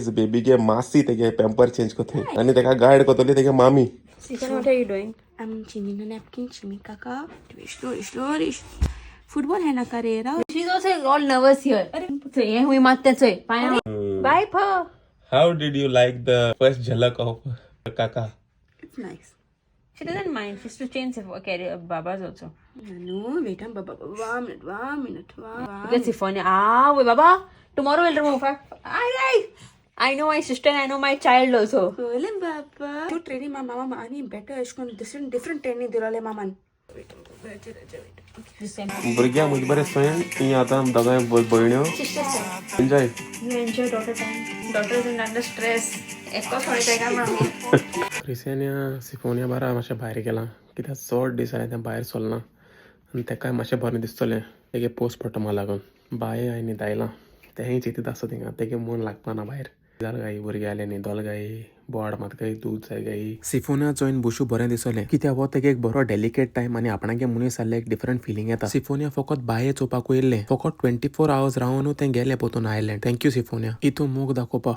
बेबीगे मासी तेगे pamper change करतली आनी तेका गायड करतली तेगे मामी. Sifon, what are you doing? I'm changing the napkin, Chimi Kaka. Slowly, slowly. Football है ना करे रा. She's also all nervous here. अरे हे हुई मारते चोय पाया. Bye फ. How did you like the first jhalak of Kaka? It's nice. She doesn't mind. She's to change her carry Baba's also. No, wait, I'm Baba. 1 minute, 1 minute, one. Look at Sifon. Ah, wait, Baba. Tomorrow we'll remove her. I, I know my sister and I know my child also. बोले बाबा. तू training मामा मामा आणि better इसको different different training दिलाले मामान. भुरग्यांक म्हणजे बरें स्वयं ही आतां दोगांय भयण्यो enjoy. You enjoy daughter time. Daughter is under stress. एको सोडे काय मामी. क्रिसियानिया सिफोनिया बारा मातशें भायर गेलां कित्याक चड दीस जाले तें भायर सरना आनी तेकाय मातशें बरें दिसतलें. तेगे पोस्ट पडटा म्हाका लागून बाये हांवें न्हिदायलां तेंय चिंतीत आसता थिंगा तेगे मन लागपाना भायर. जाल गाई भुरग्यांले न्हिदोल गाई बोड मात गाई दूद जाय गाई. सिफोनिया चोयन बुशू बरें दिसलें कित्याक हो तेगे एक बरो डेलिकेट टायम आनी आपणागे मनीस जाल्ले एक डिफरंट फिलींग येता. सिफोनिया फकत बाये चोवपाकूय येयल्लें. फकत 24 आवर्स रावनू तें गेलें पोतून आयलँड. Thank you सिफोनिया इतू मोग दाखोवपा.